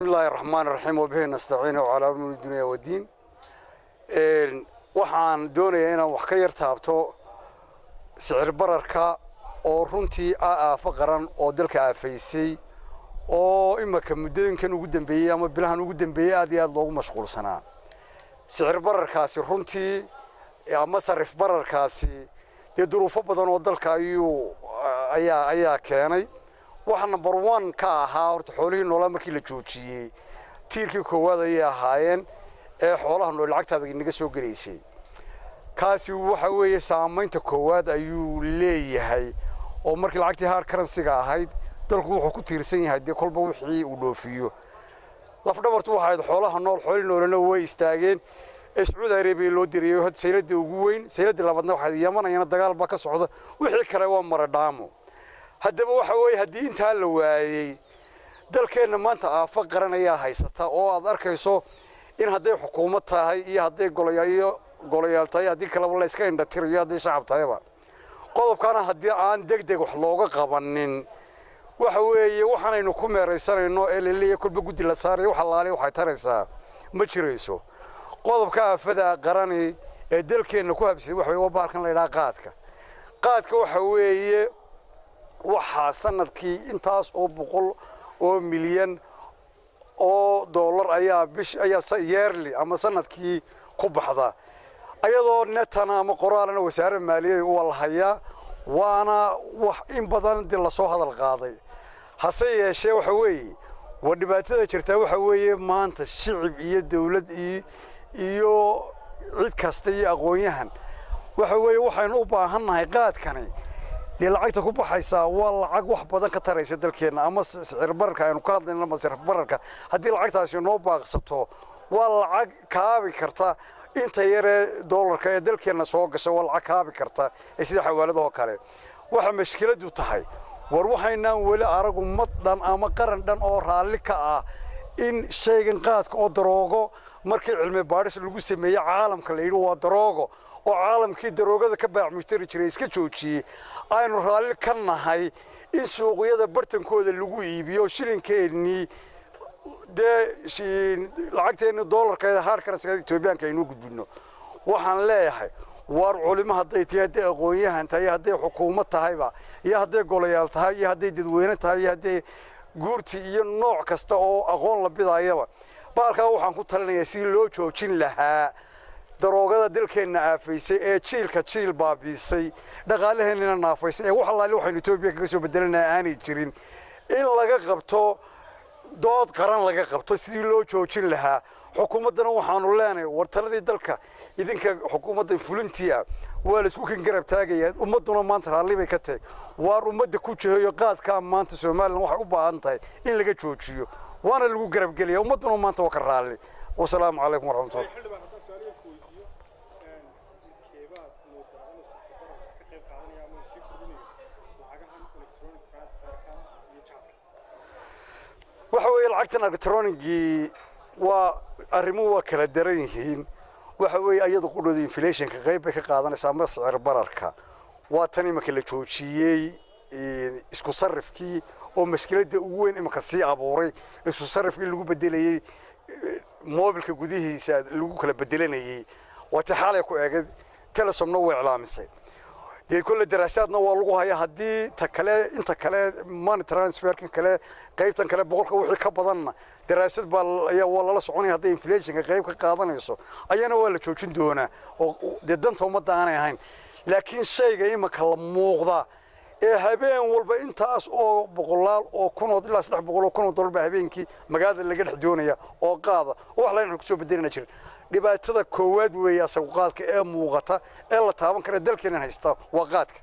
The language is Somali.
Bismillahi raxmaan raxiim, wabihi nastaciin calaa umuuri dunya wadiin. Waxaan doonayaa inaan wax ka yar taabto sicir bararka oo runtii ah aafo qaran oo dalka aafaysay, oo imaka muddooyinkan ugu dambeeyey ama bilahan ugu dambeeyey aad iyo aad loogu mashquulsanaa. Sicir bararkaasi runtii ama sarif bararkaasi dee duruufo badan oo dalka ayuu ayaa keenay. Waxa number one ka ahaa horta xoolihii noolaa markii la joojiyey, tiirkii koowaad ayay ahaayeen ee xoolaha nool lacagtaada inaga soo gelaysay. Kaasi waxa weeye saamaynta koowaad ayuu leeyahay, oo markii lacagtii hard currency-ga ahayd dalku wuxuu ku tiirsan yahay dee kolba wixii uu dhoofiyo. Lafdhabartu waxay ahayd xoolaha nool. Xoolihii noolena way istaageen ee Sacuudi Arabiya loo diriyay had sayladii ugu weyn. Sayladii labaadna waxay Yamanayana dagaal baa ka socda, wixii kale waa maradhaamo. Haddaba waxa weeye haddii intaa la waayey, dalkeenna maanta aafo qaran ayaa haysata, oo aad arkayso in hadday xukuumad tahay iyo hadday golayaal golayaal tahay, haddii kaleba la iska indhatirayo, hadday shacab tahayba. Qodobkaana haddii aan deg deg wax looga qabanin, waxa weeye waxaanaynu ku meeraysanayno ee laleeyahay kolba guddi la saarayo, wax allaale waxay taraysaa ma jirayso. Qodobka aafada qarani ee dalkeenna ku habsay waxa weye waa bahalkan la yidhaha qaadka. Qaadka waxa weeye waxaa sanadkii intaas oo boqol oo milyan oo dollar ayaa bish ayaa yearly ama sanadkii ku baxda, ayadoo netana ama qoraalana wasaaradda maaliyadda u la hayaa, waana wax in badan dib lasoo hadal qaaday. Hase yeeshee waxa weeye waa dhibaatada jirtaa waxa weeye maanta shicib iyo dawlad iyo cid kasta iyo aqoon-yahan waxa weeye waxaynu u baahannahay qaadkani dee lacagta ku baxaysaa waa lacag wax badan ka taraysa dalkeenna ama sicir bararka aynu ka hadlayno ama sarif bararka. Haddii lacagtaasi noo baaqsato, waa lacag kaabi karta inta yaree doolarka ee dalkeenna soo gasha, waa lacag kaabi karta ee sida xawaaladahoo kale. Waxa mashkiladu tahay, war waxaynaan weli arag ummad dhan ama qaran dhan oo raalli ka ah in shaygan qaadka oo daroogo markii cilmi baadhis lagu sameeyey caalamka la yidhi waa daroogo, oo caalamkii daroogada ka baac mushtari jiray iska joojiyey, aynu raalli ka nahay in suuqyada bartankooda lagu iibiyo shilinkeennii dee lacagteenni doolarka hard currency Etoobiyaanka aynuu gudbino. Waxaan leeyahay, waar culimo hadday tahay, hadday aqoon-yahan tahay, hadday xukuumad tahayba, iyo hadday golayaal tahay, iyo hadday dadweyne tahay, iyo hadday guurti iyo nooc kasta oo aqoon la bidaayaba, baalkaa waxaan ku talinayaa sidii loo joojin lahaa daroogada dalkeenna aafaysay ee jiilka jiil baabiisay, dhaqaalaheennina naafaysay, ee wax allaali waxaynu Etoobiya kaga soo bedelanaa aanay jirin, in laga qabto dood qaran, laga qabto sidii loo joojin lahaa. Xukuumaddana waxaanu leenahay, war taladii dalka idinka xukuumadda fulintii ah waa la isku kan garab taagayaa, ummadduna maanta raalli bay ka tahay. Waar ummadda ku jiheeyo qaadkaa maanta Somaliland waxay u baahan tahay in laga joojiyo, waana lagu garabgelaya, ummadduna maanta waa ka raalli. Wasalaamu calaykum waraxmatullah. Xildhibaan, haddaan su-aalaha ku weydiiyo, keebaad moodaa inuu sicir bararka ka qayb qaadanaya ama uu sii kordhinayo lacagahan electronic transferka iyo jaadka? Waxa weeye lacagtan electronicgii waa arrimuhu waa kala daran yihiin. Waxa weeye ayadu qudhooda inflationka qayb bay ka qaadanaysaa ama sicir bararka. Waa tan iminka la joojiyey isku sarifkii oo mashkiladda ugu weyn iminka sii abuuray, isku sarifkii lagu bedelayey mobilka gudihiisa lagu kala bedelanayey. Waa ti xaalay ku eegay, Telesomna way iclaamisay. Dee kolle daraasaadna waa lagu hayaa. Haddii ta kale inta kale money transferkan kale qaybtan kale boqolka wixii ka badanna daraasad baa ayaa waa lala soconaya. Hadday inflationka qayb ka qaadanayso ayana waa la joojin doonaa, oo dee danta ummadda aanay ahayn. Laakiin shayga imika la muuqda ee habeen walba intaas oo boqolaal oo kunood ilaa 300,000 oo dollar baa habeenkii magaalada laga dhex doonaya oo qaada, oo wax layn kusoo bedelina jirin. Dhibaatada koowaad weeye asagu qaadka ee muuqata ee la taaban kara dalkeenan haysta waa qaadka.